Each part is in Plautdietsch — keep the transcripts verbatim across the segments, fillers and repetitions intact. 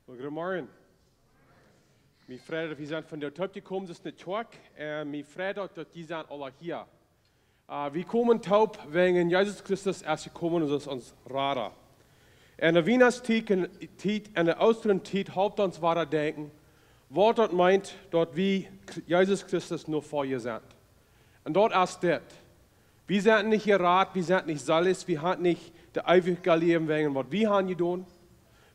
Well, good morning. Mie freit daut jie sent von de Toop jekomen, daut es ne Kjoakj. Äh, mie freit daut, daut jie sent aula hia. Äh, wie komen toop wäajen Jesus Christus es jekomen un es ons Rada. En de Wienachtstiet, en, Tiet, en de Oostren Tiet halpt ons wada denkjen, waut daut meent, daut wie Kr-, Jesus Christus Nofolja sent. Un daut es dit. Wie sent nich jerat, wie sent nich seelisch, wie haben nich de eewje Läwen wäajen waut wie haben jedonen.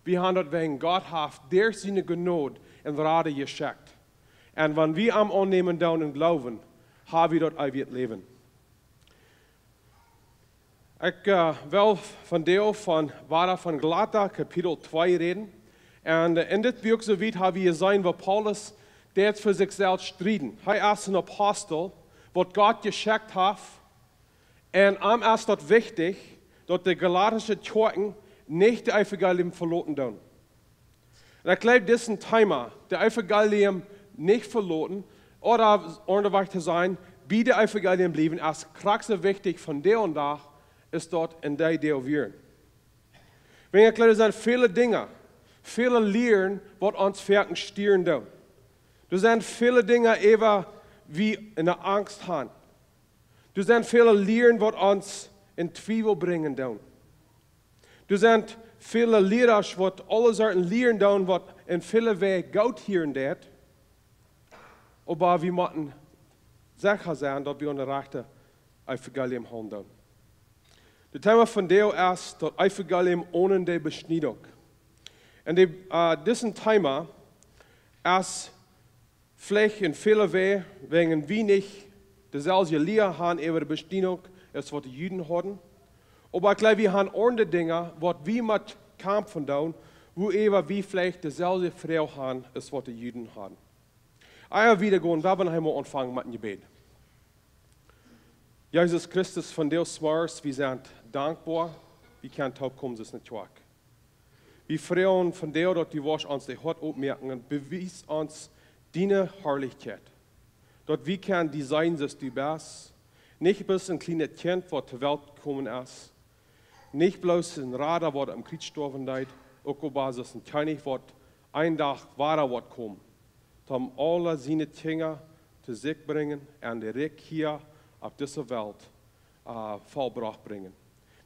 Wie haben daut wäajen Gott haft derch siene Jnod un Rada jeschekjt. Un wan wie am aunnämen doonen un jleewen, haben wie daut eewje Läwen. Ekj, äh, well vondoag von, wada von Galata Kapitel twee räden. Un, äh, en dit Buak soo wiet haben wie jeseenen, woo Paulus deed fa sikj selfst strieden. Hee es een Apostel, waut Gott jeschekjt haft. Un am es daut wichtich, daut de galatische Kjoakjen nich daut Evangelium veloten doonen. Un ekj jleew, dit es een Thema, daut Evangelium nich veloten, ooda aundasch to sajen, bie daut Evangelium bliewen, es krakjt soo wichtich vondoag dän Dach aus daut en dee Tiet wia. Wan ekj jleew, doa sent väle Dinja, väle Lieren, waut ons foaken stieren doonen. Doa sent väle Dinja, äwa wie enne Angst haben. Doa sent väle Lieren, waut ons en Twiewel brinjen doonen. Doa sent väle Liera, waut aule Sorten Lieren doonen, waut en väle Wäaj goot hieren deit. Oba wie motten secha sennen, daut wie aun daut rajchte Evangelium hoolen doonen. Daut Thema vondoag es daut Evangelium onen de Beschniedunk. Un de, äh, dit Thema es veleicht en väle Wäaj, wäajen wie nich deeselwje Lia haben äwa de Beschniedunk aus waut de Juden hauden. Oba ekj jleew, wie haben aundre Dinja, waut wie met kjamfen doonen, wua äwa wie veleicht deeselwje Froag haben aus waut de Juden hauden. Ea wie wieda gonen, well wie noch eemol aunfangen met een Jebäd. Jesus Christus, vondoag zemorjes, wie sent dankboa, wie kjennen toopkomen, daut es ne Kjoakj. Wie froagen vondoag, daut du woascht ons daut Hoat opmoaken un bewies ons diene Harlichkjeit. Daut wie kjennen die seenen, soo aus du best. Nich bloos een kjlienet Kjint, waut to Welt jekomen es. Nich bloos een Rada, waut aum Kjriez stoawen deed, uk oba soo aus een Kjennich, waut een Dach wada woat komen, om aule siene Kjinja to sikj brinjen un daut Rikj hia opp dise Welt, äh, vollbrocht brinjen.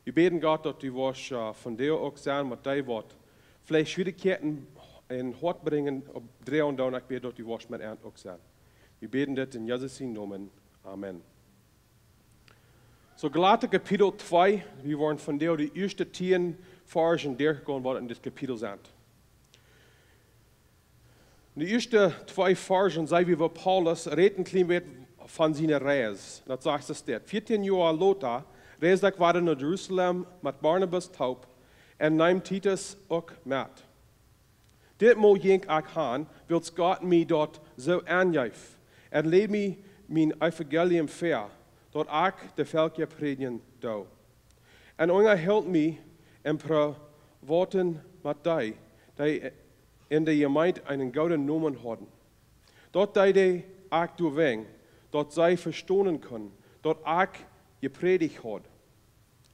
Wie bäden, Gott, daut du woascht, äh, vondoag uk sennen met dee, waut veleicht Schwierigkeiten em Hoat brinjen, opp droagen doonen, ekj bäd, daut du woascht met an uk sennen. Wie bäden dit en Jesus sienen Nomen. Amen. Soo, Galata Kapitel twee, wie woaren vondoag de ieeschte tieen Varzen derchgonen, waut en dit Kapitel sent. De ieeschte twee Varzen seenen wie, woo Paulus rät een kjlien bät von siene Reis. Daut sajcht soo dit: Vieetieen Joa lota reisd ekj wada no Jerusalem met Barnabas toop un neem Titus uk met. Ditmol jinkj ekj han, wiels Gott mie daut soo aunjeef, un läd mie mien Evangelium väa, daut ekj de Velkja prädjen doo. Un unjahilt mie em Privaten met dee, dee en de Jemeent eenen gooden Nomen hauden. Daut deed ekj doawäajen, daut see vestonen kunnen, daut ekj jeprädicht haud,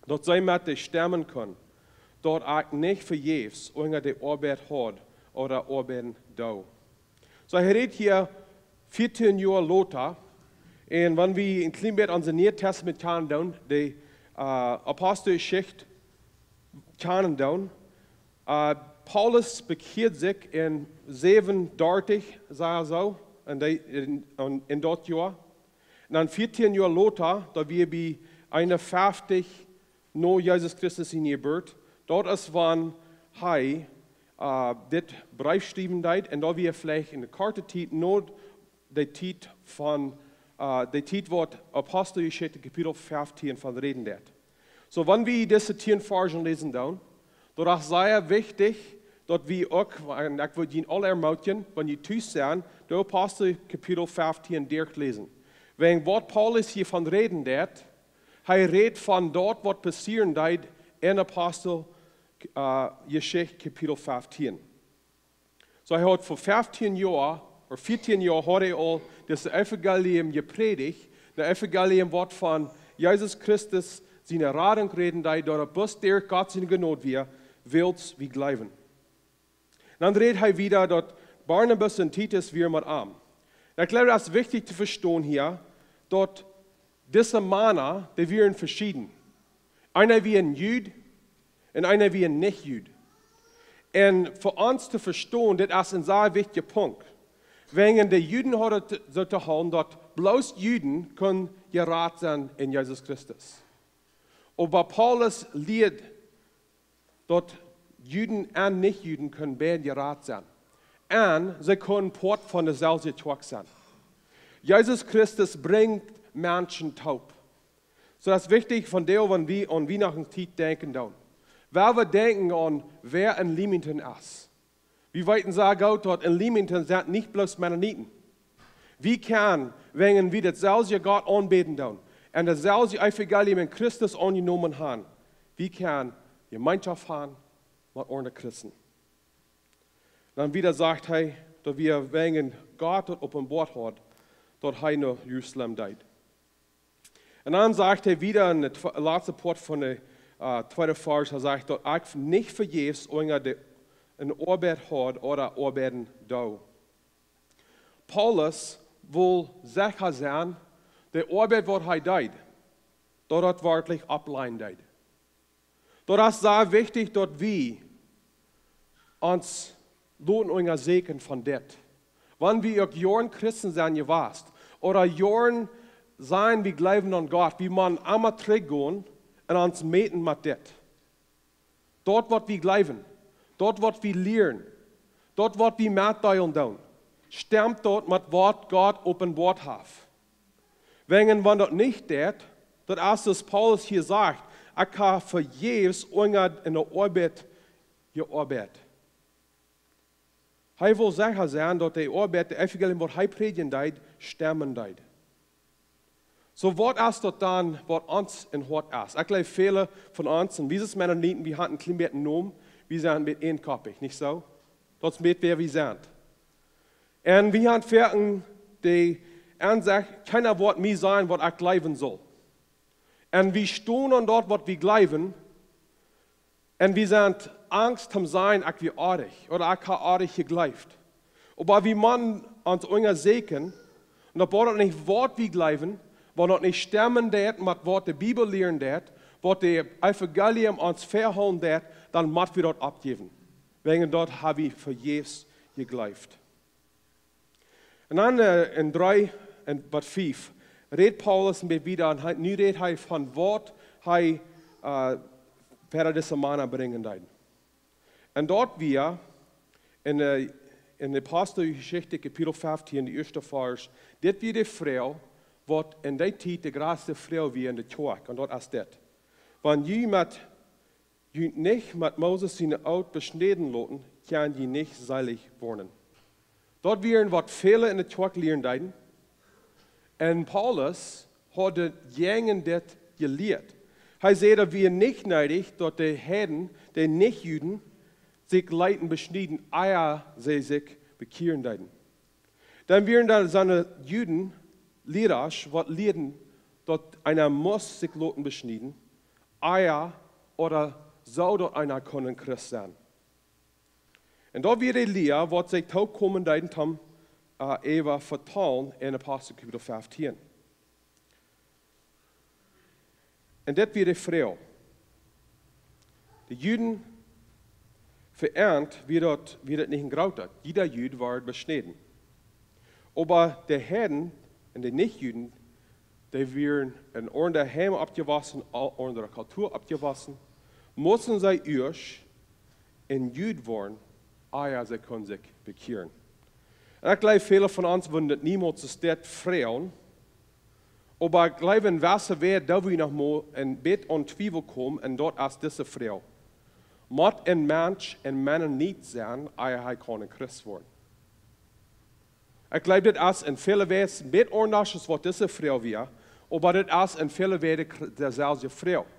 daut see met dee stemmen kunnen, daut ekj nich vejäfs unja de Oabeit haud ooda oabeiden doo. Soo, hee rät hia vieetieen Joa lota. Un wan wie een kjlien bät ons Niee Tastament kjanen doonen, de, äh, Aposteljeschicht kjanen doonen, äh, Paulus bekjieed sikj en säwenundartich, saj wie soo, en de, en, en, en daut Joa. Un dan vieetieen Joa lota, daut wia bie eenunfeftich no Jesus Christus siene Jeburt, daut es wan hee, äh, dit Breef schriewen deed, un daut wia veleicht en de korte Tiet no de Tiet von, äh, de Tiet, waut Aposteljeschicht Kapitel feftieen von räden deit. Soo, wan wie dise tieen Varzen läsen doonen, daut es sea wichtich, daut wie uk, un ekj well junt aule ermootjen, wan jie tus sent, de Apostel Kapitel feftieen derchläsen. Wäajen waut Paulus hia von räden deit, hee rät von daut, waut passieren deed en Apostel, äh, Jeschicht Kapitel feftieen. Soo, hee haud ver feftieen Joa, ooda vieetieen Joa haud hee aul daut Evangelium jeprädicht, daut Evangelium, waut von Jesus Christus siene Radunk räden deed, daut bloos derch Gott siene Jnod wia, wiels wie jleewen. Dan rät hee wieda, daut Barnabas un Titus wieren met am. Un ekj jleew, daut es wichtich to vestonen hia, daut dise Mana, dee wieren veschieden. Eena wia een Jud un eena wia een Nich-Jud. Un fa ons to vestonen, dit es een sea wichtja Punkt. Wäajen de Juden hauden daut soo to hoolen, daut bloos Juden kunnen jerat sennen en Jesus Christus. Oba Paulus lieed, daut Juden un Nich-Juden kunnen beid jerat sennen. Un see kunnen Poat von deeselwje Kjoakj sennen. Jesus Christus brinjt Menschen toop. Soo, daut es wichtich vondoag, wan wie aun Wienachtentiet denkjen doonen. Wan wie denkjen aun, wäa en Leamington es. Wie weeten sea goot, daut en Leamington sent nich bloos Mennoniten. Wie kjennen, wäajen wie dautselwje Gott aunbäden doonen un dautselwje Evangelium en Christus aunjenomen haben, wie kjennen Jemeenschoft haben met aundre Christen. Dan wieda sajcht hee, daut wie wäajen Gott daut openboat haud, daut hee no Jerusalem deed. Un dan sajcht hee wieda en de tw-, latste Poat von de, äh, tweede Varsch, hee sajcht, daut ekj nich vejäfs unja de, een Oabeit haud ooda oabeiden doo. Paulus wull secha sennen, de Oabeit, waut hee deed, daut daut werkjlich oppleien deed. Daut es sea wichtich, daut wie ons loten unjasäkjen von dit. Wan wie uk Joaren Christen sent jewast, ooda Joaren sent, wie jleewen aun Gott, wie motten emma trigjgonen un ons mäten met dit. Daut, waut wie jleewen, daut, waut wie lieren, daut, waut wie metdeelen doonen, stemt daut met waut Gott openboat haft? Wäajen wan daut nich deit, daut es, soo aus Paulus hia sajcht, ekj hab vejäfs unja eene Oabeit jeoabeit. Hee wull secha sennen, daut de Oabeit, de Evangelium, waut hee prädjen deed, stemmen deed. Soo, waut es daut dan, waut ons em Hoat es? Ekj jleew, väle von ons, un wie aus Mennoniten, wie haben een kjlien bät Nomen, wie sent een bät eenkoppich, nich soo? Daut es een bät, wäa wie sent. Un wie haben foaken de Aunsecht, kjeena woat mie sajen, waut ekj jleewen saul. Un wie stonen aun daut, waut wie jleewen, un wie sent angst toom sajen, ekj wia oadich, ooda ekj hab oadich jejleeft. Oba wie motten ons unjasäkjen, un daut woat nich, waut wie jleewen, wan daut nich stemmen deit met waut de Bibel lieren deit, waut de Evangelium ons väahoolen deit, dan mott wie daut oppjäwen. Wäajen daut hab wie vejäfs jejleeft. Un dan, äh, en dree un waut fief, rät Paulus een bät wieda, un hee, nu rät hee von waut hee, äh, wieda dise Mana brinjen deed. Un daut wia en, äh, en de Aposteljeschicht, Kapitel feftieen, de ieeschte Varsch, dit wia de Froag, waut en dee Tiet de jratste Froag wia en de Kjoakj, un daut es dit. Wan jie met junt nich met Moses siene Oat beschnäden loten, kjenn jie nich seelich woaren. Daut wieren waut väle en de Kjoakj lieren deeden. Un Paulus haud jäajen dit jelieet. Hee säd, daut wia nich needich, daut de Heiden, de Nich-Juden, sikj leeten beschnieden, ea see sikj bekjieren deeden. Dan wieren doa soone Juden, Liera, waut lieeden, daut eena must sikj loten beschnieden, ea ooda soo daut eena kunn een Christ sennen. Un daut wia de Lia, waut see toopkomen deeden, toom, äh, äwa vetalen en Apostel Kapitel feftieen. Un dit wia de Froag. De Juden, fa an wia daut, wia daut nich een groota. Jieda Jud wort beschnäden. Oba de Heiden un de Nich-Juden, dee wieren en aundre Heim oppjewossen, en aundre Kultua oppjewossen, musten see ieescht een Jud woaren, ea see kunnen sikj bekjieren. Un ekj jleew, väle von ons wudden daut niemols soo froagen, oba ekj jleew, en jewesse Wäaj, daut wie noch mol een bät aun Twiewel komen, un daut es dise Froag. Mott een Mensch een Mennonit sennen, ea hee kaun een Christ woaren? Ekj jleew, dit es en väle Wäaj een bät aundasch aus waut dise Froag wia, oba dit es en väle Wäaj de, deselwje Froag.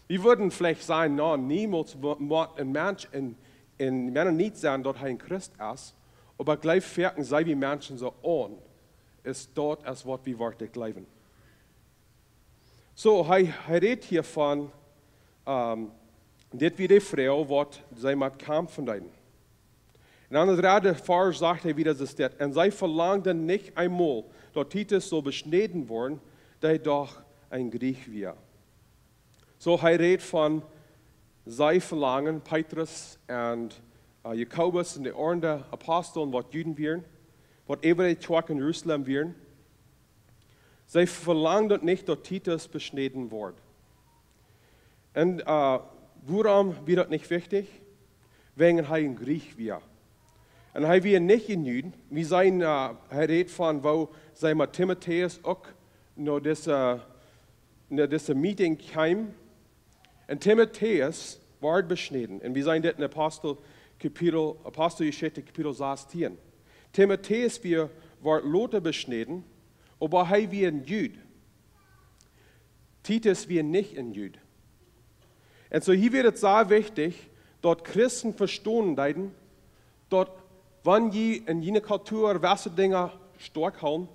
Wie wudden veleicht sajen, na, niemols mo-, mott een Mensch een, een Mennonit sennen, daut hee een Christ es, oba ekj jleew, foaken sent wie Menschen soo aun, es daut es waut wie werkjlich jleewen. Soo, hee, hee rät hia von, ähm, dit wia de Froag, waut see met kjamfen deeden. Un aun de dredde Varsch sajcht hee wada, es dit: "Un see velangden nich eemol, daut Titus sull beschnäden woaren, dee doch een Griech wia." Soo, hee rät von see velangen, Petrus un, äh, Jakobus un de aundre Apostel, waut Juden wieren, waut äwa de Kjoakj en Jerusalem wieren. See velangden nich, daut Titus beschnäden wort. Un, äh, wuarom wia daut nich wichtich? Wäajen hee een Griech wia. Un hee wia nich een Jud. Wie seenen, äh, hee rät von woo see met Timotäus uk no dise, no dise Meeting kjeemen. Un Timotäus wort beschnäden. Un wie seenen dit en Apostel Kapitel, Aposteljeschicht Kapitel sastieen. Timotäus wia, wort lota beschnäden, oba hee wia een Jud. Titus wia nich een Jud. Un soo hia wia et sea wichtich, daut Christen vestonen deeden, daut wan jie en june Kultua jewesse Dinja stoakj hoolen,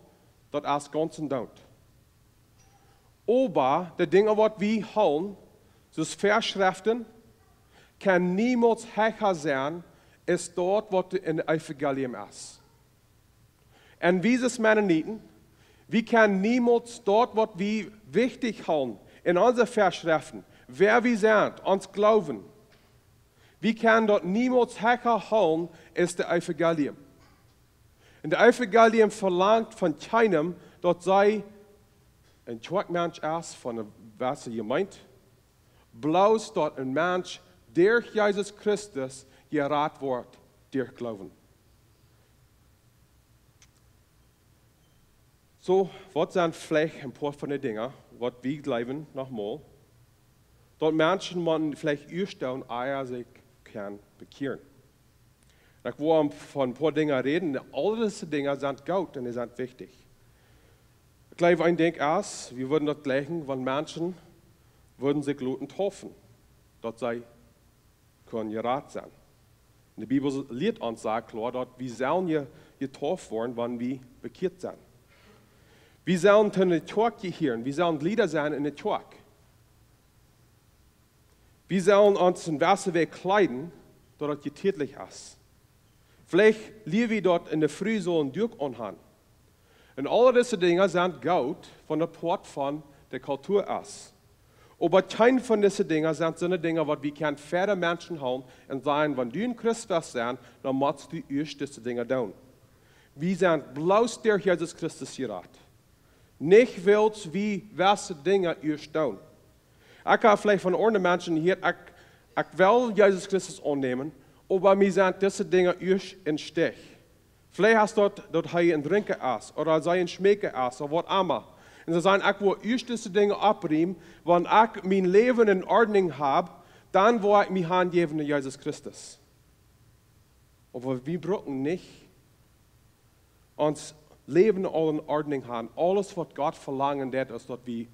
daut es gaunz endoont. Oba de Dinja, waut wie hoolen, soo aus Väaschreften, kaun niemols hecha sennen aus daut, waut en Evangelium es. Un wie aus Mennoniten, wie kjennen niemols daut, waut wie wichtich hoolen en onse Väaschreften, wäa wie sent, ons Gloowen, wie kjennen daut niemols hecha hoolen aus daut Evangelium. Un daut Evangelium velangt von kjeenem, daut see een Kjoakjmensch es, von eene jewesse Jemeent, bloos daut een Mensch derch Jesus Christus jerat woat, derch Gloowen. Soo, waut sent veleicht een poa von de Dinja, waut wie jleewen, noch mol, daut Menschen motten veleicht ieescht doonen, ea see kjennen bekjieren? Ekj well von een poa Dinja räden. Aul dise Dinja sent goot un dee sent wichtich. Ekj jleew, een Dinkj es, wie wudden daut jlikjen, wan Menschen wudden sikj loten deepen, daut see kunnen jerat sennen. Un de Bibel lieet ons sea kloa, daut wie sellen je, jedeept woaren, wan wie bekjieet sent. Wie sellen to de Kjoakj jehieren, wie sellen Jlieda sennen en de Kjoakj. Wie sellen ons en jewesse Wäaj kjleeden, daut daut jetiedlich es. Veleicht lia wie daut en de Fru sull een Dach aunhoolen. Un aul dise Dinja sent goot, wan daut Poat von de Kultua es. Oba kjeen von dise Dinja sent soone Dinja, waut wie kjennen ver de Menschen hoolen un sajen: "Wan du een Christ west sennen, dan motst du ieescht dise Dinja doonen." Wie sent bloos derch Jesus Christus jerat. Nich wiels wie jewesse Dinja ieescht doonen. Ekj hab veleicht von aundre Menschen jehieet, ekj, ekj well Jesus Christus aunnämen, oba mie sent dise Dinja ieescht em Stich. Veleicht es daut, daut hee een Drinkja es, ooda see een Schmeekja es, ooda waut emma. Un see sajen: "Ekj well ieescht dise Dinja opriemen, wan ekj mien Läwen en Ordnunk hab, dan well ekj mie hanjäwen aun Jesus Christus." Oba wie brucken nich ons Läwen aul en Ordnunk haben. Aules, waut Gott velangen deit, es, daut wie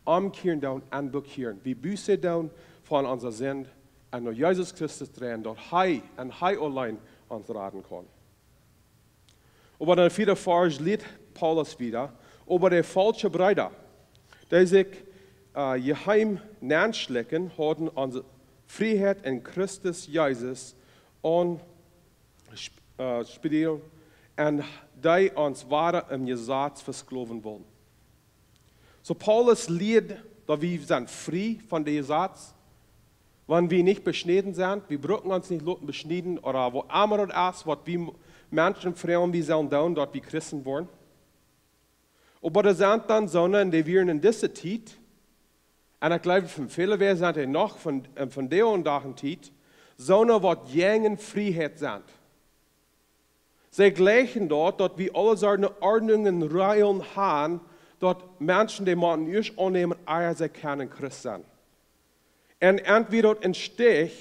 omkjieren doonen un bekjieren. Wie Buße doonen von onse Sind un no Jesus Christus dreien, daut hee un hee auleen ons raden kaun. Oba en de vieede Varsch lieet Paulus wada, oba de faulsche Breeda, dee sikj, äh, jeheem nenschlikjen, hauden onse Frieheit en Christus Jesus aun sp-, äh, spiedieren un dee ons wada em Jesaz vesklowen wullen. Soo Paulus lieet, daut wie sent frie von de Jesaz, wan wie nich beschnäden sent, wie brucken ons nich loten beschnieden, ooda waut emma daut es, waut wie Menschen froagen, wie sellen doonen, daut wie Christen woaren. Oba doa sent dan soone, un dee wieren en dise Tiet, un ekj jleew, von väle wäa sent dee noch von, äh, von dee Tiet, soone, waut jäajen Frieheit sent. See jlikjen daut, daut wie aule soone Ordnungen, Reajlen haben, daut Menschen dee motten ieescht aunnämen, ea see kjennen Christ sennen. Un entwäda daut em Stich,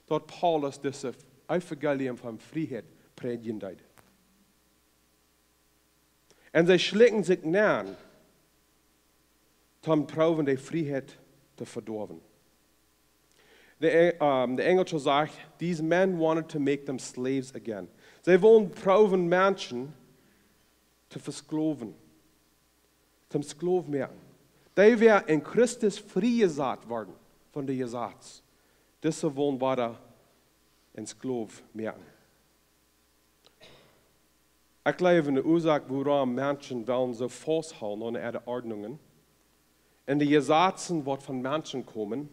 daut Paulus dise Evangelium von Frieheit prädjen deed. Un see schlikjen sikj nen, toom proowen de Frieheit to vedoawen. De, äh, de Enjelsche sajcht: "These men wanted to make them slaves again." See wullen proowen Menschen to vesklowen, toom Sklow moaken. Dee, wäa en Christus friejesat worden von de Jesaz, dise wullen wada een Sklow moaken. Ekj jleew, de Uasoak wuarom Menschen wellen soo faust hoolen aun äare Ordnungen un de Jesazen waut von Menschen komen,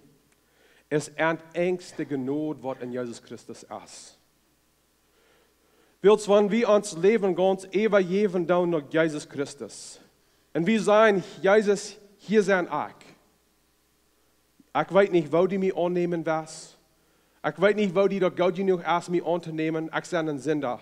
es äant enjste Jnod waut en Jesus Christus es. Wiels wan wie ons Läwen gaunz äwajäwen doonen no Jesus Christus un wie sajen: Jesus, hia sie ekj. Ekj weet nich woo du mie aunnämen woascht. Ekj weet nich woo die daut goot jenuach es mie auntonämen. Ekj sie een Sinda.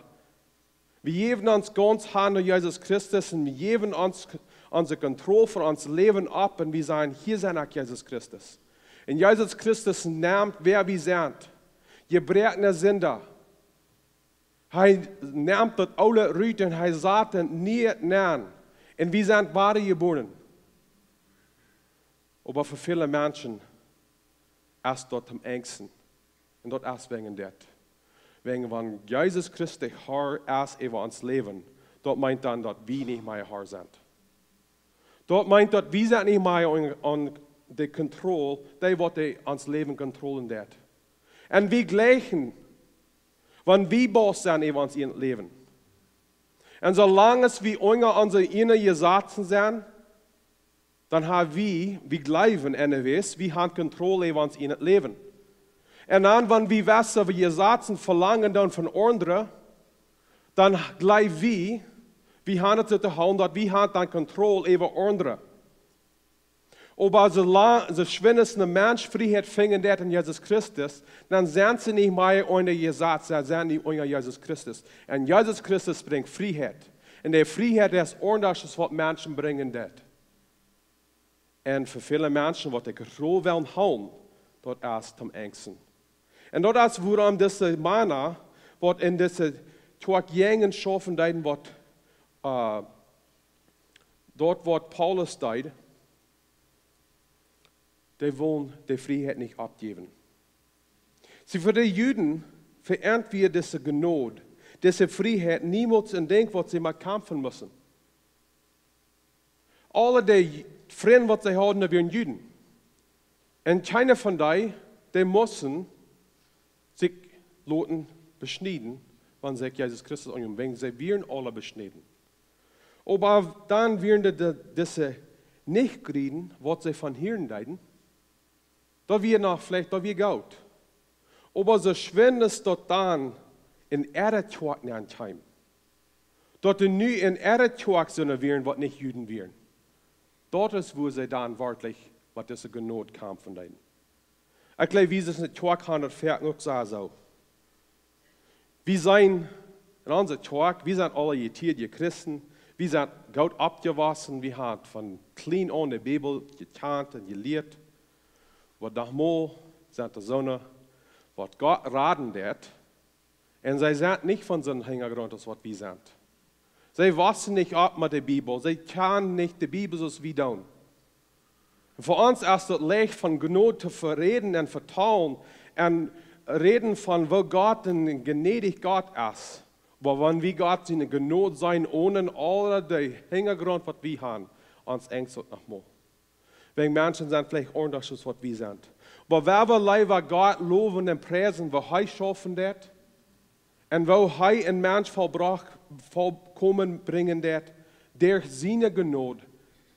Wie jäwen ons gaunz han no Jesus Christus un wie jäwen ons, onse Kontroll von ons Läwen opp un wie sajen: Hia sie ekj, Jesus Christus. Un Jesus Christus nemt wäa wie sent. Jebroakne Sinda. Hee nemt daut oole rut un hee sat een nieet nenn. Un wie sent wada jebuaren. Oba fa väle Menschen es daut aum enjsten. Un daut es wäajen dit. Wäajen wan Jesus Christus Har es äwa ons Läwen, daut meent dan daut wie nich mea Har sent. Daut meent daut wie sent nich mea aun, aun de Kontroll, dee waut dee ons Läwen kontrollieren deit. Un wie jlikjen, wan wie Boss sent äwa ons ieejnet Läwen. Un soo lang aus wie unja onse ieejne Jesazen sent, dan ha wie, wie jleewen anyways, wie han Kontroll äwa ons ieejnet Läwen. Un dan wan wie wesse, wie Jesazen velangen dan von aundre, dan jleew wie, wie han et soo to hoolen daut wie han dan Kontroll äwa aundre. Oba soo la-, soo schwind aus een Mensch Frieheit finjen deit en Jesus Christus, dan sent see nich mea unja Jesaz, see sent nu unja Jesus Christus. Un Jesus Christus brinjt Frieheit. Un de Frieheit es aundasch aus waut Menschen brinjen deit. Un fa väle Menschen waut de Kontroll wellen hoolen, daut es aum enjsten. Un daut es wuarom dise Mana, waut en dise Kjoakj jäajen schaufen deeden, waut, äh, daut waut Paulus deed, dee wullen de Frieheit nich oppjäwen. See, fa de Juden, fa an wia dise Jnod, dise Frieheit niemols een Dinkj waut see met kjamfen musten. Aule de Frind waut see hauden, daut wieren Juden. Un kjeena von dee, dee musten sikj loten beschnieden, wan see Jesus Christus aunnamen. Wäajen see wieren aule beschnäden. Oba dan wieren de, de, dise Nich-Juden, waut see von hieren deeden, daut wia noch veleicht, daut wia goot. Oba soo schwind aus daut dan en äare Kjoakj nenn kjeem, daut dee nu en äare Kjoakj soone wieren, waut nich Juden wieren. Daut es, wua see dan werkjlich met dise Jnod kjamfen deeden. Ekj jleew, wie sent en de Kjoakj han daut foaken uk soo, soo. Wie sent en onse Kjoakj, wie sent aule jetieede Christen, wie sent goot oppjewossen, wie han von kjlien aun de Bibel jekjant un jelieet. Oba noch mol sent doa soone, waut Gott raden deit, un see sent nich von soon Hinjagrunt aus waut wie sent. See wossen nich opp met de Bibel, see kjanen nich de Bibel soo aus wie doonen. Un fa ons es daut leicht von Jnod to veräden un vetalen un räden von woo Gott een jnädja Gott es. Oba wan wie Gott siene Jnod seenen onen aul de Hinjagrunt waut wie han, ons enjst daut noch mol. Wäajen Menschen sent veleicht aundasch aus waut wie sent. Oba wie wellen leewa Gott lowen un priesen, woo hee schaufen deit, un woo hee een Mensch vollbrocht, vollkomen brinjen deit, derch siene Jnod,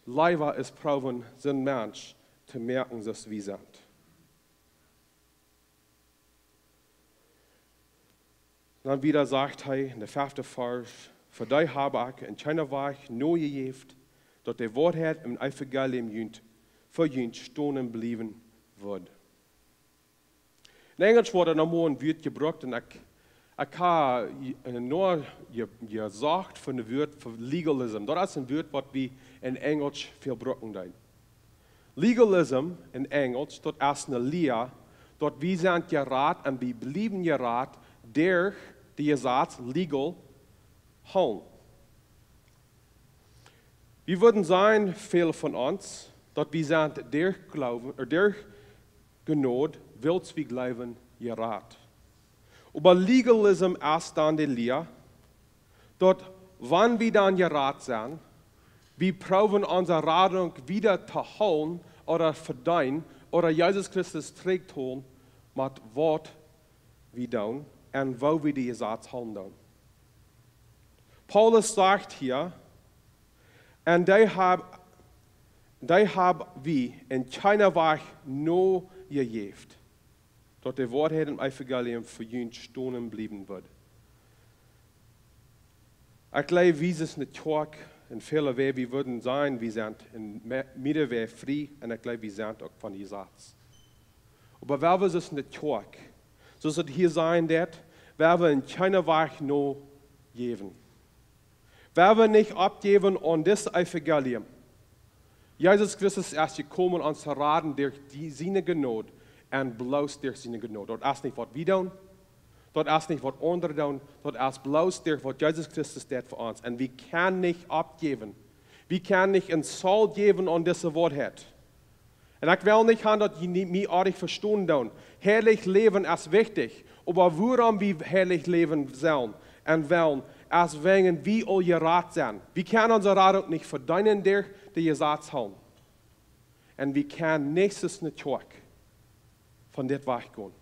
leewa aus proowen soon Mensch to moaken soo aus wie sent. Dan wieda sajcht hee en de fefte Varsch: Fa dee hab ekj en kjeenen Wajch nojejäft, daut de Woarheit em Evangelium junt, fa junt stonen bliewen woat. En Enjelsch woat noch mol een Wuat jebrukt, un ekj, ekj ha j-, noch je-, jesocht fa een Wuat fa legalism. Daut es een Wuat waut wie en Enjelsch väl brucken doonen. Legalism en Enjelsch, daut es eene Lia, daut wie sent jerat un wie bliewen jerat derch de Jesaz, legal, hoolen. Wie wudden sajen, väl von ons, daut wie sent derch Gloowen, ä, derch Jnod, wiels wie jleewen, jerat. Oba legalism es dan de Lia, daut wan wie dan jerat sent, wie proowen onse Radunk wieda to hoolen ooda vedeenen ooda Jesus Christus trigj to hoolen met waut wie doonen un woo wie de Jesaz hoolen doonen. Paulus sajcht hia, un dee hab, dee hab wie en kjeenen Wajch nojejäft, daut de Woarheit em Evangelium fa junt stonen bliewen wudd. Ekj jleew, wie sent ne Kjoakj, en väle Wäaj, wie wudden sajen, wie sent en me-, miere Wäaj frie, un ekj jleew, wie sent uk von Jesaz. Oba wie sent ne Kjoakj, soo aus et hia sajen deit, wie en kjeenen Wajch nojäwen. Wie nich oppjäwen aun dit Evangelium. Jesus Christus es jekomen ons to raden derch die, siene Jnod un bloos derch siene Jnod. Daut es nich waut wie doonen, daut es nich waut aundre doonen, daut es bloos derch waut Jesus Christus deed fa ons. Un wie kjennen nich oppjäwen. Wie kjennen nich en Saul jäwen aun dise Woarheit. Un ekj well nich han daut jie nich mie oajch vestonen doonen. Heilich läwen es wichtich, oba wuarom wie heilich läwen sellen un wellen, es wäajen wie aul jerat sent. Wie kjennen onse Radunk nich vedeenen derch de Jesaz hoolen. Un wie kjennen nich soo aus ne Kjoakj von dit wajchgonen.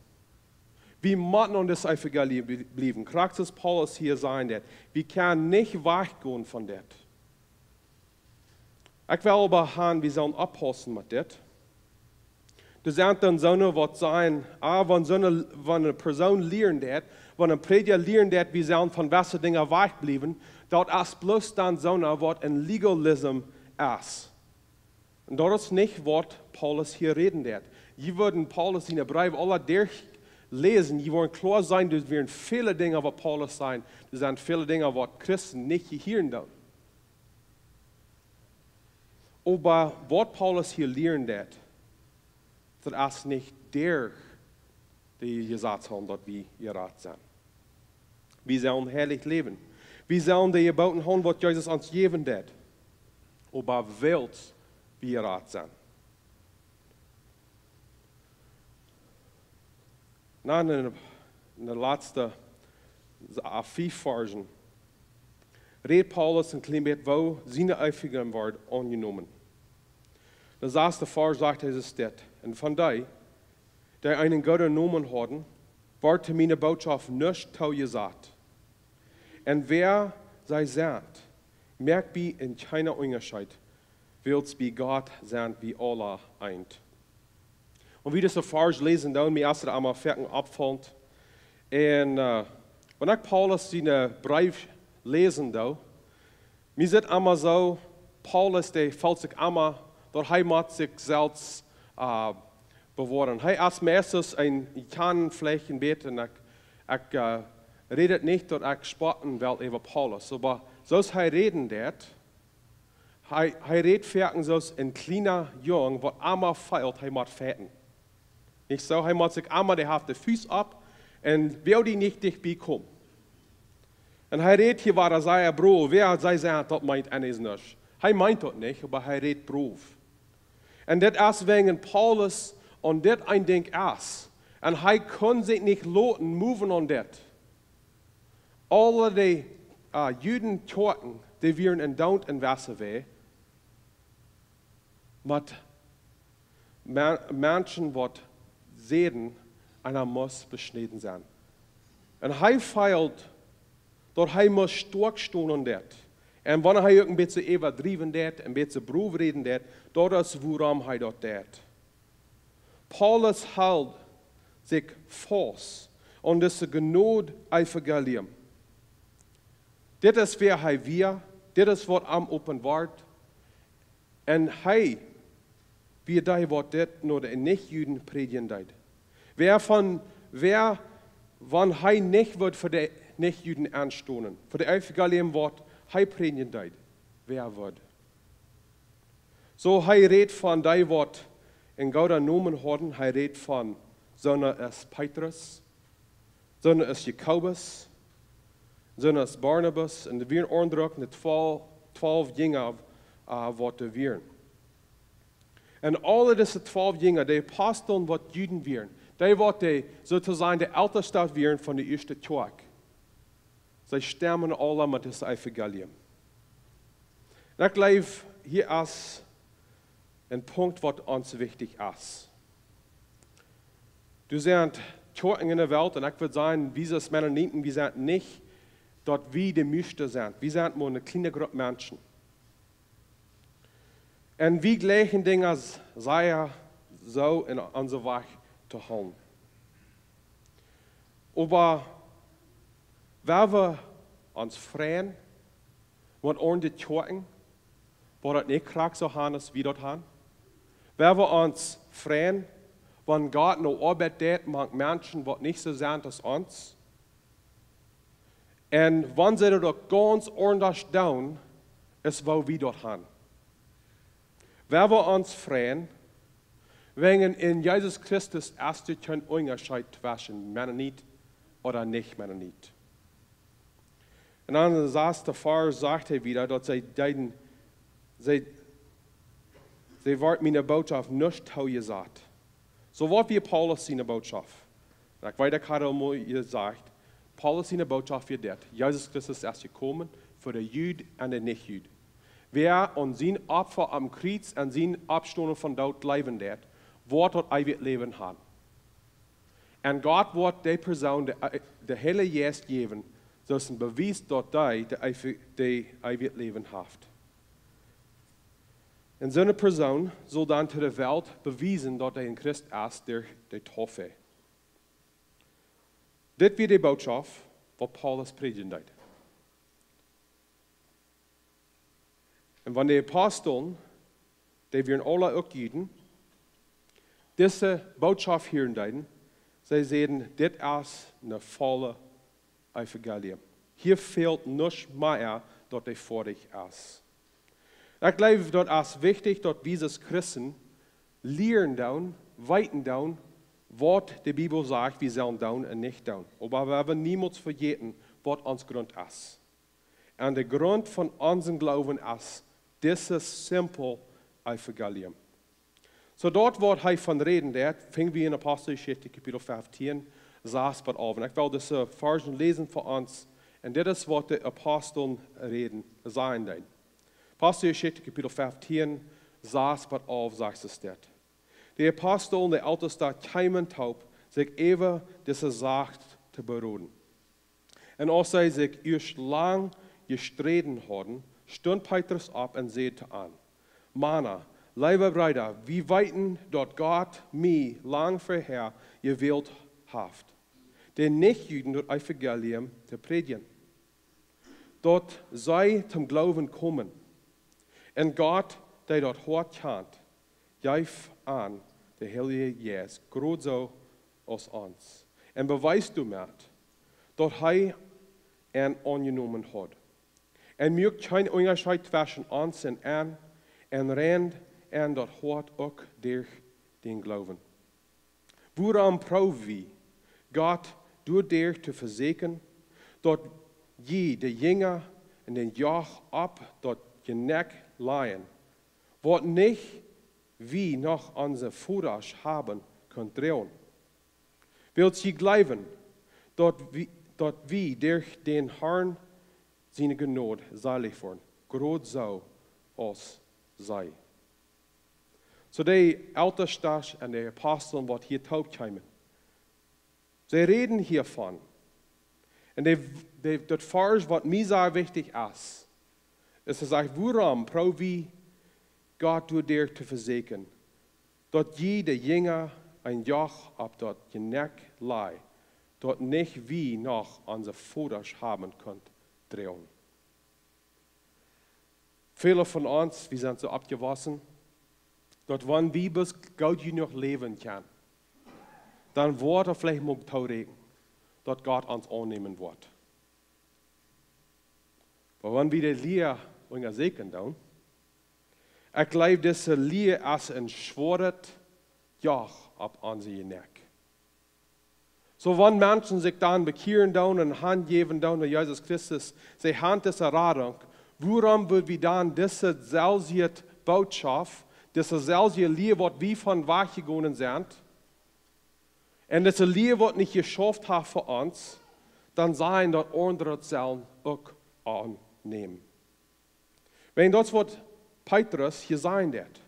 Wie motten aun dit Evangelium blie-, bliewen. Krakjt soo aus Paulus hia sajen deit. Wie kjennen nich wajchgonen von dit. Ekj well oba han, wie sellen oppaussen met dit. Doa sent dan soone waut sajen, ah, wan soone, wan ne Persoon lieren deit, wan een Prädja lieren deit, wie sellen von jewesse Dinja wajchbliewen, daut es bloos dan soone waut en Legalism es. Un daut es nich waut Paulus hia räden deit. Jie wudden Paulus siene Breew aula derchläsen, jie woaren kloa seenen, doa wieren väle Dinja waut Paulus säd, doa sent väle Dinja waut Christen nich jehieren doonen. Oba waut Paulus hia lieren deit, daut es nich derch de Jesaz han daut wie jerat sent. Wie sellen heilich läwen. Wie sellen de Jeboten han waut Jesus ons jäwen deit. Oba wiels wie jerat sent. Na, en de, en de latste, ah, fief Varzen rät Paulus een kjlien bät woo siene Erfoarunk wort aunjenomen. De sasste Varsch sajcht hee dit: Un von dee, dee eenen gooden Nomen hauden, wort to miene Bootschoft nuscht toojesajcht. Un wäa see sent, moakt bie an kjeenen Unjascheet, wiels bie Gott sent wie aula eent. Un wie dise Varsch läsen, dan mie es et emma foaken oppfaulen. Un, äh, wan ekj Paulus siene Breew läsen doo, mie sitt emma soo, Paulus, dee feelt sikj emma, daut hee mott sikj selfst, äh, bewoaren. Hee es meistens een, jie kjanen veleicht een bät, un ekj, ekj, äh, räd nich daut ekj spotten well äwa Paulus, oba soo aus hee räden deit, hee, hee rät foaken soo aus een kjliena Jung, waut emma feelt, hee mott fighten. Nich soo, hee mott sikj emma, dee haft de Fust opp, un well dee nich dicht bie komen. Un hee rät hia, woo hee sajcht, Bro, wäa see sent, daut meent eent nuscht. Hee meent daut nich, oba hee rät brow. Un dit es wäajen Paulus, un dit een Dinkj es. Un hee kunn sikj nich loten moven aun dit. Aule dee, äh, Juden Kjoakjen, dee wieren en Doont en Wasserwee, met Me-, Menschen waut säden, eena mott beschnäden sennen. Un hee feelt, daut hee mott stoakj stonen aun dit. Un wan hee uk een bät äwadriewen deit, een bät brow räden deit, daut es wuarom hee daut deit. Paulus helt sikj faust aun dise Jnod Evangelium. Dit es wäa hee wia, dit es waut am openboat. Un hee wia dee waut dit no de Nichjuden prädjen deed. Wäa von, wäa, wan hee nich wudd fa de Nichjuden aunstonen, fa de Evangelium waut hee prädjen deed, wäa wudd? Soo, hee rät von dee waut een gooden Nomen hauden, hee rät von soone aus Petrus, soone aus Jakobus, soone aus Barnabas, un doa wieren aundre uk, de twalf, twalf Jinja, äh, waut doa wieren. Un aule dise twalf Jinja, de Aposteln waut Juden wieren, dee waut de, soo to sajen, de Eltesta wieren von de ieeschte Kjoakj. See stemmen aula met dit Evangelium. Un ekj jleew, hia es een Punkt waut ons wichtich es. Doa sent Kjoakjen en de Welt, un ekj wudd sajen, wie aus Mennoniten, wie sent nich daut wie de mieeschte sent. Wie sent mau eene kjliene Grupp Menschen. Un wie jleichen Dinja sea soo en onse Wajch to hoolen. Oba wan wie ons freien, wan aundre Kjoakjen, wua daut nich krakjt soo han aus wie daut han, wan wie ons freien, wan Gott ne Oabeit deit mank Menschen, waut nich soo sent aus ons, un wan see daut uk gaunz aundasch doonen, aus woo wie daut han. Wan wie ons freien, wäajen en Jesus Christus es doa kjeen Unjascheet tweschen Mennonit ooda nich Mennonit. Un dan em sasten Varsch sajcht hee wada, daut see deeden, see, see wort miene Bootschoft nich toojesajcht. Soo waut wia Paulus siene Bootschoft. Un ekj weet, ekj haud aul mol jesajcht, Paulus siene Bootschoft wia dit: Jesus Christus es jekomen fa de Jud un de Nich-Jud. Wäa aun sien Opfa aum Kjriez un sien Oppstonen vom Doot jleewen deit, woat daut eewje Läwen han. Un Gott woat dee Persoon de, de Heilje Jeist jäwen, soo aus een Bewies, daut dee de eewje, de eewje Läwen haft. Un soone Persoon saul dan to de Welt bewiesen, daut hee een Christ es derch de Taufe. Dit wia de Bootschoft, waut Paulus prädjen deed. Un wan de Aposteln, dee wieren aule uk Juden, dise Bootschoft hieren deeden, see säden: "Dit es een volle Evangelium. Hia fält nuscht mea, daut dee foadich es." Ekj jleew, daut es wichtich, daut wie aus Christen lieren doonen, weeten doonen, waut de Bibel sajcht, wie sellen doonen un nich doonen. Oba wie haben niemols vejäten, waut ons Grunt es. Un de Grunt von onsen Gloowen es dise simple Evangelium. Soo daut, waut hee von räden deed, finj wie en Aposteljeschicht, Kapitel feftieen, sas bat alf. Un ekj well dise Varschen läsen fa ons. Un dit es, waut de Aposteln räden, sajen deeden. Aposteljeschicht, Kapitel feftieen, sas bat alf, sajcht et dit: De Aposteln un de Elteste kjeemen toop, sikj äwa dise Sach to beroden. Un aus see sikj ieescht lang jesträden hauden, stunt Petrus opp un säd to an: "Mana, leewe Breeda, wie weeten, daut Gott mie lang verhäa jewält haft, de Nich-Juden daut Evangelium to prädjen, daut see toom Gloowen komen. Un Gott, dee daut Hoat kjant, jeef an de Heilje Jeist, krakjt soo aus ons, un bewiest doamet, daut hee an aunjenomen haud. Un muak kjeen Unjascheet tweschen ons un an, un rein an daut Hoat uk derch dän Gloowen. Wuarom proow wie Gott doaderch to vesieekjen, daut jie de Jinja en dän Joch opp daut Jenekj lajen, waut nich wie noch onse Vodasch haben kunnen droagen? Wiels jie jleewen, daut wie, daut wie derch dän Harn siene Jnod selich woaren, krakjt soo aus see." Soo de Elteste un de Aposteln, waut hia toop kjeemen, see räden hiavon. Un de, de, daut Varsch, waut mie sea wichtich es, es, hee sajcht: "Wuarom proow wie Gott doaderch to vesieekjen, daut jie de Jinja een Joch opp daut Jenekj lajen, daut nich wie noch onse Vodasch haben kunnen droagen?" Väle von ons, wie sent soo oppjewossen, daut wan wie bloos goot jenuach läwen kjennen, dan woat et veleicht mol tooräakjnen, daut Gott ons aunnämen woat. Oba wan wie de Lia unjasieekjen doonen, ekj jleew, dise Lia es een schwoaret Joch opp onse Jenekj. Soo, wan Menschen sikj dan bekjieren doonen un hanjäwen doonen aun Jesus Christus, see han dise Radunk, wuarom wudd wie dan dise selwje Bootschoft, dise selwje Lia, waut wie von wajchjegonen sent, un dise Lia, waut nich jeschauft haft fa ons, dan sajen, daut aundre daut sellen uk aunnämen? Wäajen daut es, waut Petrus hia sajen deed.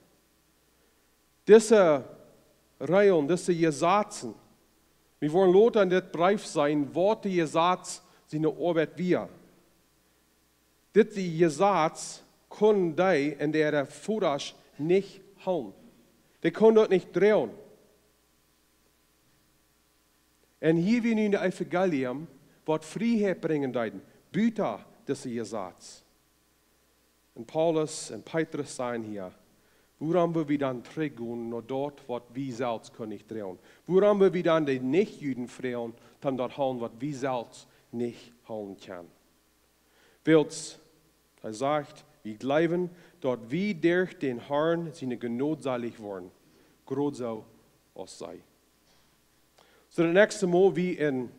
Dise Reajlen, dise Jesazen, wie woaren lota en dit Breef seenen, waut de Jesaz siene Oabeit wia. Dit Jesaz kunnen dee en äare Vodasch nich hoolen. Dee kunnen daut nich droagen. Un hia wia nu een Evangelium, waut Frieheit brinjen deed, buta dise Jesaz. Un Paulus un Petrus sajen hia: Wuarom well wie dan trigjgonen no daut, waut wie selfst kunnen nich droagen? Wuarom well wie dan de Nich-Juden froagen, dan daut hoolen, waut wie selfst nich hoolen kjennen? Wiels, hee sajcht, wie jleewen, daut wie derch dän Herrn siene Jnod selich woaren, krakjt soo aus see. Soo, daut näakjste Mol wie en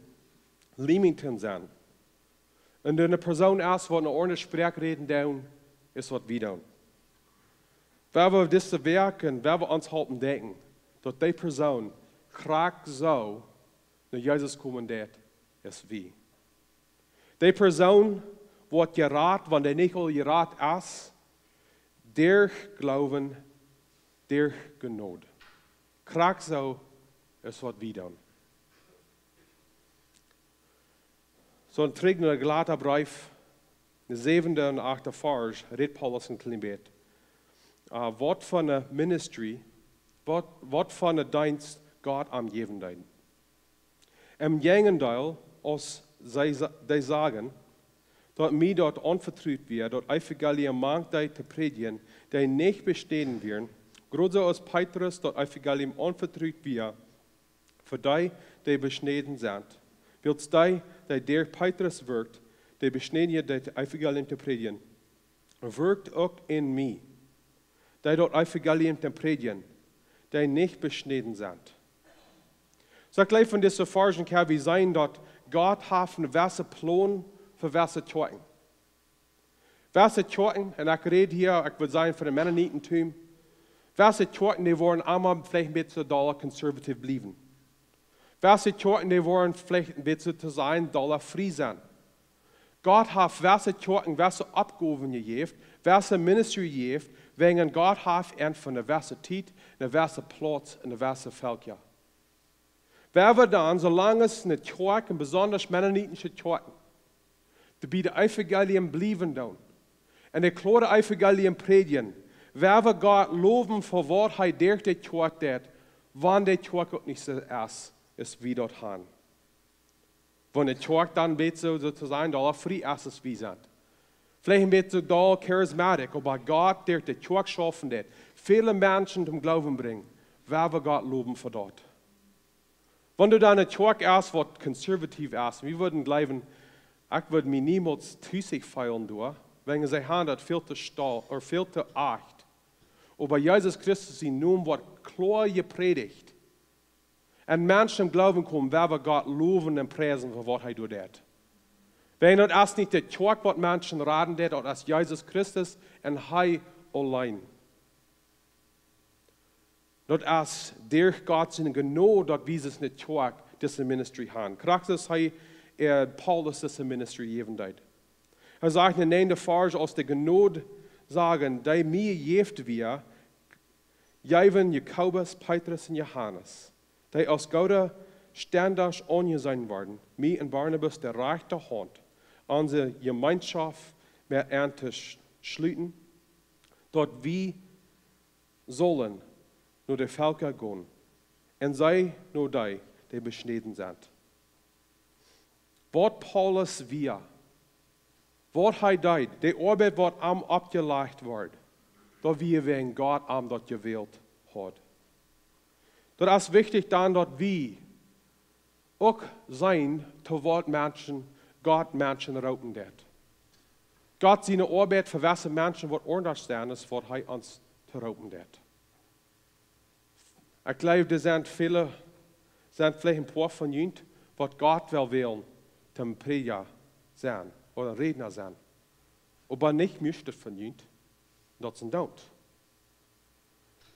Leamington sent, un doa eene Persoon es, waut eene aundre Sproak räden deit, aus waut wie doonen, woa wie dise Wäakj, woa wie ons halpen denkjen, daut dee Persoon krakjt soo no Jesus komen deit aus wie. Dee Persoon woat jerat, wan dee nich aul jerat es, derch Gloowen, derch Jnod. Krakjt soo aus waut wie doonen. Soo, trigj no dän Galata Breef, dän säwenden un achten Varsch, rät Paulus een kjlien bät, ah, waut fa eene Ministry, waut, waut fa eenen Deenst Gott am jäwen deed. Em Jäajendeel, aus see sa-, dee sajen, daut mie daut aunvetrut wia, daut Evangelium mank dee to prädjen, dee nich beschnäden wieren, krakjt soo aus Petrus daut Evangelium aunvetrut wia fa dee, dee beschnäden sent. Wiels dee, dee derch Petrus wirkjt, dee beschnäden, daut Evangelium to prädjen, wirkjt uk en mie, dee daut Evangelium to prädjen, dee nich beschnäden sent. Soo, ekj jleew, von dise Varschen kjenn wie seenen, daut Gott haft eenen jewssen Plon fa jewesse Kjoakjen. Jewesse Kjoakjen, un ekj räd hia, ekj wudd sajen, von daut Mennonitentum. Jewesse Kjoakjen, dee woaren aulemol veleicht een bät dolla conservative bliewen. Jewesse Kjoakjen, dee woaren veleicht een bät, soo to sajen, dolla frie sennen. Gott haft jewesse Kjoakjen jewesse Oppgowen jejäft, jewesse Ministry jejäft, wäajen Gott haft an fa eene jewesse Tiet, eene jewesse Plauz un jewesse Velkja. Woa wie dan, soo lang aus eene Kjoakj, un besonda mennonitische Kjoakjen, dee bie daut Evangelium bliewen doonen un daut kloare Evangelium prädjen, woa wie Gott lowen fa waut hee derch de Kjoakj deit, wan de Kjoakj uk nich soo es, aus wie daut han. Wan de Kjoakj dan een bät, soo, soo to sajen, dolla frie es aus wie sent. Veleicht een bät dolla charismatic, oba Gott derch de Kjoakj schaufen deit, väle Menschen toom Gloowen brinjen, woa wie Gott lowen fa daut. Wan du dan eene Kjoakj hast, waut conservative es, wie wudden jleewen, ekj wudd mie niemols tusich feelen doa, wäajen see han daut väl to stolt, ooda väl to acht. Oba Jesus Christus sien Nomen woat kloa jeprädicht. Un Menschen toom Gloowen komen, woa wie Gott lowen un priesen fa waut hee doa deit. Wäajen daut es nich de Kjoakj, waut Menschen raden deit, daut es Jesus Christus un hee auleen. Daut es derch Gott siene Jnod, daut wie dise Kjoakj, dise Ministry han. Krakjt soo aus hee, äh, Paulus dise Ministry jäwen deed. Hee sajcht en dän näajenden Varsch: Aus de Jnod, sajen, dee mie jejäft wia, jeewen Jakobus, Petrus un Johanes, dee aus goode Stendasch aunjeseenen worden, mie un Barnabas de rajchte Haunt, onse Jemeenschoft met an to sch-, schluten, daut wie sullen no de Velkja gonen, un see no dee, dee beschnäden sent. Waut Paulus wia, waut hee deed, de Oabeit, waut am oppjelajcht wort, daut wia wäajen Gott am daut jewält haud. Daut es wichtich dan, daut wie uk seenen, to waut Menschen, Gott Menschen roopen deit. Gott siene Oabeit fa jewesse Menschen woat aundasch sennen, aus waut hee ons to roopen deit. Ekj jleew, doa sent väle, sent veleicht een poa von junt, waut Gott well wälen, toom Prädja sennen ooda Rädna sennen. Oba nich mieeschte von junt, daut sent doot.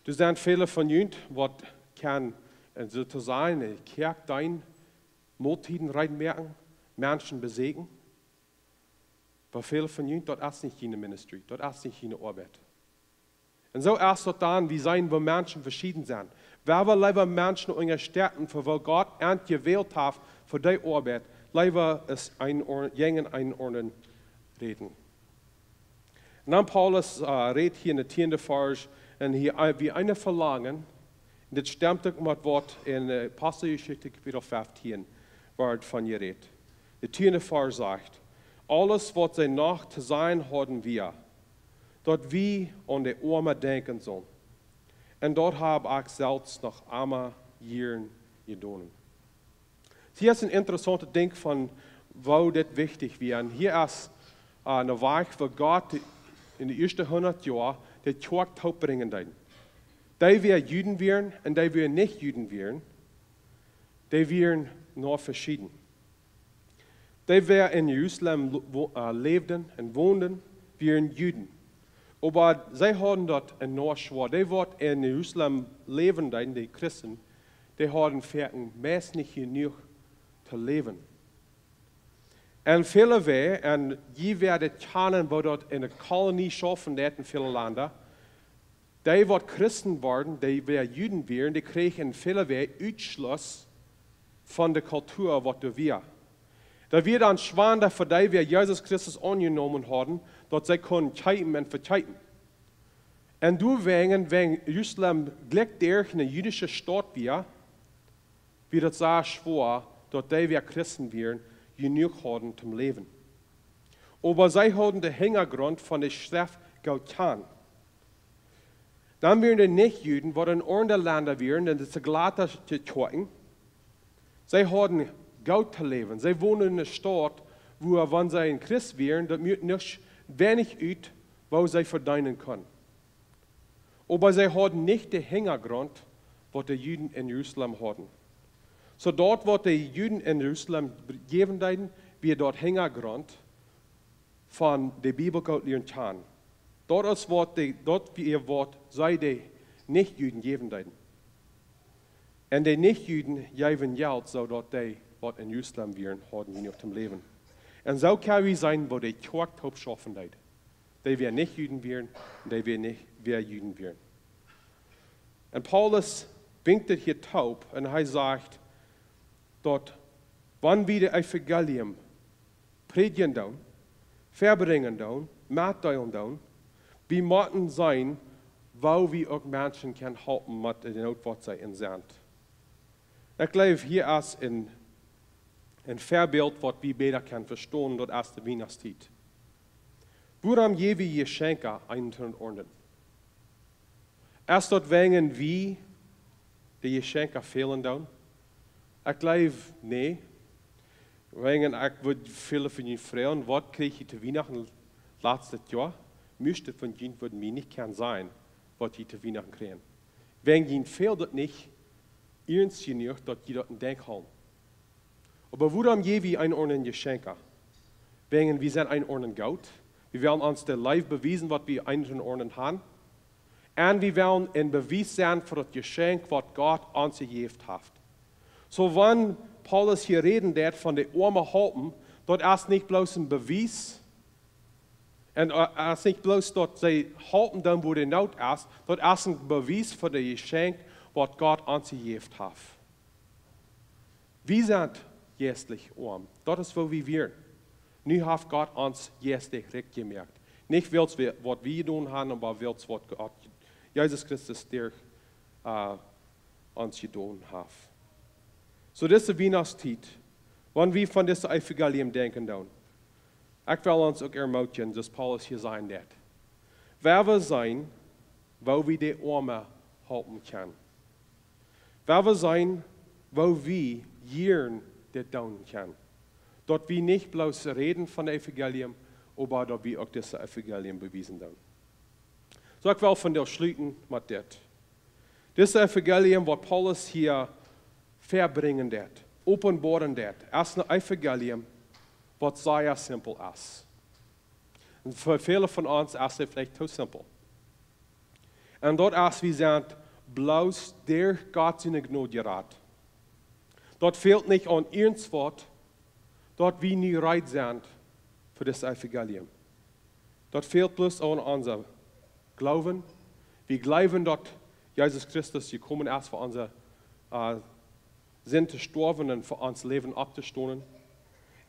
Doa sent väle von junt, waut kjennen, un soo to sajen, eene Kjoakj deenen, Moltieden reed moaken, Menschen beseakjen. Oba väle von junt, daut es nich june Ministry, daut es nich june Oabeit. Un soo es daut dan, wie seenen, woo Menschen veschieden sent. Woa wie leewa Menschen unjastetten, fa waut Gott an jewält haft, fa dee Oabeit, leewa aus een Or-, jäajen een aundren räden. Dan Paulus uh, rät hia en de tiende Varsch un hia uh, wie een Velangen, un dit stemt uk met waut en uh, Aposteljeschicht Kapitel feftieen woat von jerät. De tiende Varsch sajcht: Aules waut see noch to sajen hauden wia, daut wie aun de Oame denkjen sullen. Un daut hab ekj selfst noch emma jieren jedonen. Hia es een interessauntet Dinkj von woo dit wichtich wia. Un hia es uh, een Wajch, woo Gott en de ieeschte hundat Joa de Kjoakj toopbrinjen deed. Dee, waut Juden wieren un dee, waut nich Juden wieren, dee wieren noch veschieden. Dee, waut en Jerusalem lo- wo- uh, läwden un wonden, wieren Juden. Oba see hauden daut eenorm schwoa. Dee, waut en Jerusalem läwden deeden, de Christen, dee hauden foaken meist nich jenuach to läwen. Un väle wia, un jie woaren kjanen, woo daut en de Kolonie schaufen deed en väle Landa, dee, waut Christen worden, dee, waut Juden wieren, dee kjrieejen en väle Wäaj Utschluss von de Kultua, waut doa wia. Daut wia dan schwanda fa dee, waut Jesus Christus aunjenomen hauden, daut see kunnen kjeepen un vekjeepen. Un doawäajen, wäajen Jerusalem jlikj derch eene jüdische Staut wia, wia daut sea schwoa, daut dee, waut Christen wieren, jenuach hauden toom läwen. Oba see hauden de Hinjagrunt von de Schreft goot kjanen. Dan wieren de Nich-Juden, waut en aundre Landa wieren, en de Seglatasche Kjoakjen, see hauden goot to läwen. See wonden en eene Staut, wua, wan see een Christ wieren, daut muak nuscht weinich ut, woo see vedeenen kunnen. Oba see hauden nich de Hinjagrunt, waut de Juden en Jerusalem hauden. Soo daut, waut de Juden en Jerusalem jäwen deeden, wia daut Hinjagrunt von de Bibel goot lieren kjanen. Daut es waut de, daut wia waut see de Nich-Juden jäwen deeden. Un de Nich-Juden jeewen Jelt, soo daut dee, waut en Jerusalem wieren, hauden jenuach toom läwen. Un soo kjenn wie seenen, woo de Kjoakj toop schaufen deed. Dee, waut nich Juden wieren, un dee, waut nich, waut Juden wieren. Un Paulus brinjt dit hia toop un hee sajcht, daut wan wie daut Evangelium prädjen doonen, vebrinjen doonen, metdeelen doonen, wie motten seenen, woo wie uk Menschen kjennen halpen met de Noot, waut see en sent. Ekj jleew, hia es een, een Väabilt, waut wie bäta kjennen vestonen, daut es de Wienachtstiet. Wuarom jäw wie Jeschenkja eent aundren? Es daut wäajen wie de Jeschenkja fälen doonen? Ekj jleew, nä. Wäajen ekj wudd väle von junt froagen, waut kjrieech jie to Wienachten latstet Joa? Mieeschte von junt wudden mie nich kjennen sajen, waut jie to Wienachten kjrieejen. Wäajen junt fält daut nich, iernst jenuach, daut jie daut en Denkj hoolen. Oba wuarom jäw wie eent aundren Jeschenkja? Wäajen wie sent eent aundren goot. Wie wellen ons de Leew bewiesen, waut wie eent aundren han. Un wie wellen een Bewies sennen fa daut Jeschenkj, waut Gott ons jejäft haft. Soo, wan Paulus hia räden deit von de Oame halpen, daut es nich bloos een Bewies, un äh, es nich bloos daut see halpen doonen, wua de Noot es, daut es een Bewies fa daut Jeschenkj, waut Gott ons jejäft haft. Wie sent jeistlich oam. Daut es, woo wie wieren. Nu haft Gott ons jeistlich rikj jemoakt. Nich wiels wie, waut wie jedonen han, oba wiels waut Gott, Jesus Christus, derch äh, ons jedonen haft. Soo, dise Wienachtstiet, wan wie von dise Evangelium denkjen doonen, ekj well ons uk ermootjen, soo aus Paulus hia sajen deit. Wie wellen seenen, woo wie de Oame halpen kjennen. Wie wellen seenen, woo wie jieren dit doonen kjennen. Daut wie nich bloos räden von daut Evangelium, oba daut wie uk daut Evangelium bewiesen doonen. Soo, ekj well vondoag schluten met dit. Daut Evangelium, waut Paulus hia vebrinjen deit, openboaren deit, es een Evangelium, waut sea simpel es. Un fa väle von ons es dit veleicht too simpel. Un daut es, wie sent bloos derch Gott siene Jnod jerat. Daut fält nich aun irjentwaut, daut wie nu reed sent fa daut Evangelium. Daut fält bloos aun onsen Gloowen. Wie jleewen, daut Jesus Christus jekomen es, fa onse äh, Sind to stoawen un fa ons Läwen opptostonen.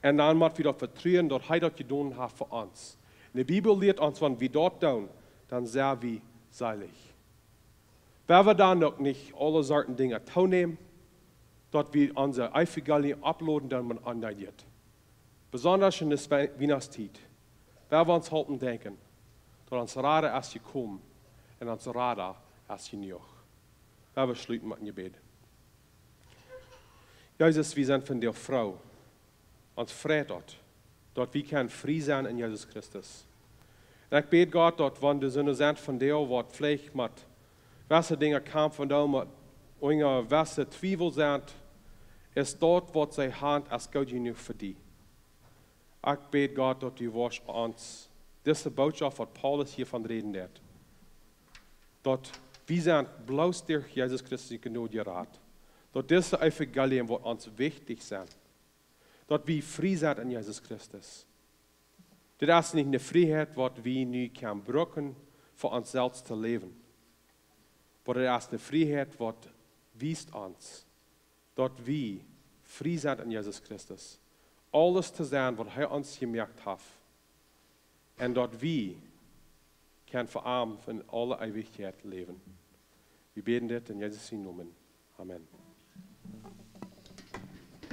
Un dan mott wie daut vetruen, daut hee daut jedonen haft fa ons. De Bibel lieet ons, wan wie daut doonen, dan sent wie seelich. Wan wie dan uk nich aule Sorten Dinja toonämen, daut wie onse Evangelium uploaden, dan met aun dit. Besondasch en de Spe- Wienachtstiet, wan wie ons halpen denkjen, daut ons Rada es jekomen un ons Rada es jenuach. Wan wie schluten met een Jebäd. Jesus, wie sent von die froo. Ons freit daut, daut wie kjennen frie sennen en Jesus Christus. Un ekj bäd, Gott, daut wan doa soone sent von die, waut veleicht met wesse Dinja kjamfen doonen, met unja wesse Twiewel sent, es daut, waut see haben, es goot jenuach fa die. Ekj bäd, Gott, daut du woascht ons dise Bootschoft, waut Paulus hia von räden deed, daut wie sent bloos derch Jesus Christus siene Jnod jerat, daut dise Evangelium woat ons wichtich sennen, daut wie frie sent en Jesus Christus. Dit es nich eene Frieheit, waut wie nu kjennen brucken, fa ons selfst to läwen. Oba dit es eene Frieheit, waut wiest ons, daut wie frie sent en Jesus Christus, aules to sennen, waut hee ons jemoakt haft, un daut wie kjennen fa am en aule Eewichkjeit läwen. Wie bäden dit en Jesus sienen Nomen. Amen.